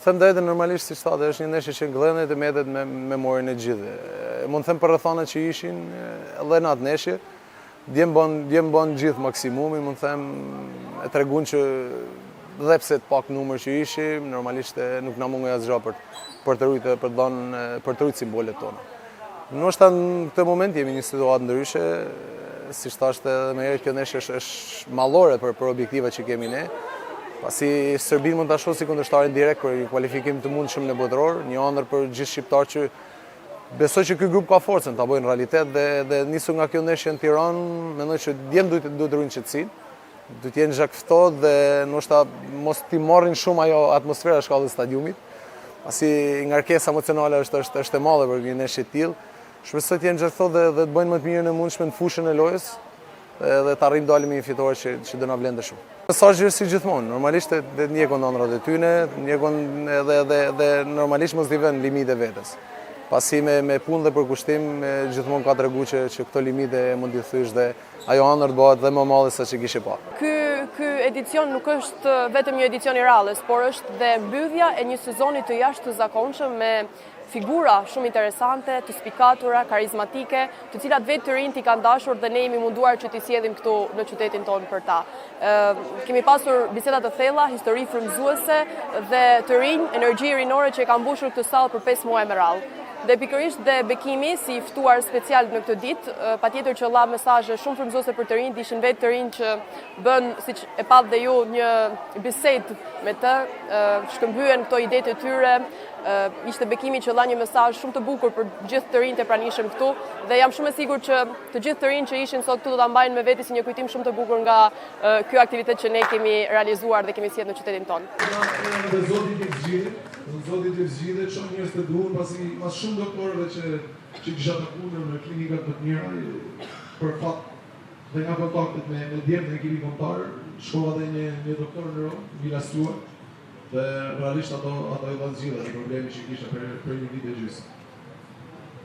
Them drejtën normalisht siç thatë, është një ndeshje që gdhendet e mbetet me memorien e gjithëve. Mund të them për rrethanat që ishin edhe në atë ndeshje, djem bën djem bën gjithë maksimumin, mund të them e tregun që dhe pse të pak numër që ishim, normalisht nuk na mungoi asgjë për për të rujtë, për të dhënë, për të rujtë simbolet tona. Ndoshta në këtë moment jemi në një situatë ndryshe, siç thashë edhe më herët kjo ndeshje është, është madhore për, për objektivat që kemi ne. Pasi Serbinë mund ta shoh si kundërshtarin direkt për një kualifikim të mundshëm në botëror, një ëndërr për gjithë shqiptarët që besoj që ky grup ka forcën ta bëjnë realitet dhe dhe nisur nga kjo ndeshje në Tiranë, mendoj që djemt duhet duhet të ruajnë qetësinë, duhet të jenë gjakftohtë dhe ndoshta mos t'i marrin shumë ajo atmosfera e shkallës së stadiumit, pasi ngarkesa emocionale është është është e madhe për një ndeshje të tillë. Shpresoj të jenë gjakftohtë dhe dhe të bëjnë më të mirën e mundshme në fushën e lojës dhe të arrijmë dalim me një fitore që që do na vlente shumë. Mesazhi është si gjithmonë, normalisht të të ndjekun ëndrrat e tyne, të ndjekun edhe edhe edhe normalisht mos t'i vënë limite vetes. Pasi me me punë dhe përkushtim gjithmonë ka tregu që që këto limite mund t'i thysh dhe ajo ëndërr të bëhet dhe më madhe sa që kishe pa. Ky ky edicion nuk është vetëm një edicion i radhës, por është dhe mbyllja e një sezoni të jashtëzakonshëm me figura shumë interesante, të spikatura, karizmatike, të cilat vetë të rinjtë i kanë dashur dhe ne jemi munduar që t'i sjellim këtu në qytetin tonë për ta. Kemi pasur biseda të thella, histori frymëzuese dhe të rinj, energji rinore që e kanë mbushur këtë sallë për 5 muaj me radhë. Dhe pikërisht dhe Bekimi, si i ftuar special në këtë ditë, patjetër që dha mesazhe shumë frymëzuese për të rinjtë, ishin vetë të rinj që bënë, siç e patë dhe ju, një bisedë me të, shkëmbyen këto idetë e tyre, ishte Bekimi që dha një mesazh shumë të bukur për gjithë të rinjtë e pranishëm këtu dhe jam shumë e sigurt që të gjithë të rinjtë që ishin sot këtu do ta mbajnë me vete si një kujtim shumë të bukur nga ky aktivitet që ne kemi realizuar dhe kemi sjellë në qytetin tonë. Dhe Zoti të zgjidhë, dhe Zoti të zgjidhë, çon njerëz të duhur, pasi mas shumë doktorëve që që kisha takuar në klinikat më të mira, për fat dhe nga kontaktet me me djemtë në ekipin kombëtar, shkova dhe një një doktor në Romë, Villa Stuart, Dhe realisht ato ato i dhanë zgjidhje atij problemi që kisha për për një vit e gjysmë.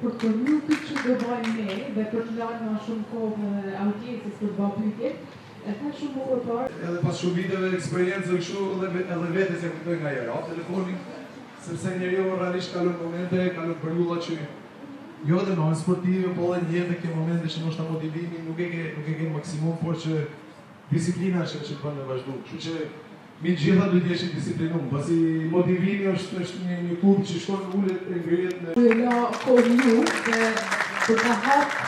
Për të përmbyllur këtë që do bëjmë ne dhe për të lënë më shumë kohë edhe audiencës për të bërë pyetjet, e the shumë bukur parë. Edhe pas shumë viteve eksperiencë kështu edhe edhe vetes ia kujtoj nganjëherë, hap telefonin, sepse njeriu realisht kalon momente, kalon periudha që jo vetëm në anën sportive, po edhe në jetë ke momente që ndoshta motivimin nuk e ke nuk e ke në maksimum, por që disiplina është ajo që të bën me vazhdu. Kështu që Mbi të gjitha duhet të jesh i disiplinum, pasi motivimi është është një një kurbë që shkon ulet e ngrihet me. Ju la kohë ju dhe për ta hap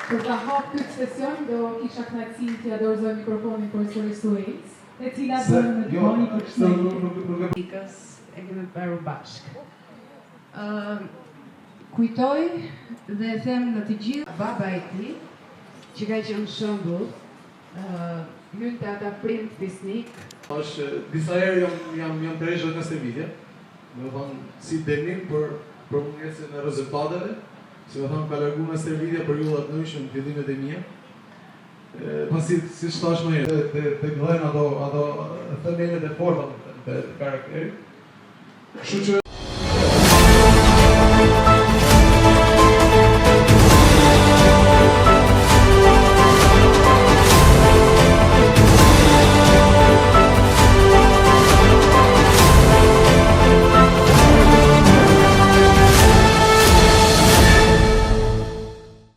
për ta hap këtë sesion do kisha kënaqësinë t'ia dorëzoj mikrofonin profesorit Suejs, e cila Se, do në jo, bëni se përshëndetje. nuk nuk nuk e Pikës e kemi bërë bashkë. Ë kujtoj dhe e them në të gjithë baba i tij që ka qenë shembull Hyn te ata prind fisnik. Tash disa herë jam jam jam tërhequr nga stërvitja, domethënë si dënim për për mungesën e rezultateve, si me thënë më ka largu nga stërvitja periudha të ndryshme në fillimet e mia. E, pasi siç thash më herët, të të gdhen ato ato themelet e forta të, të karakterit. Kështu që.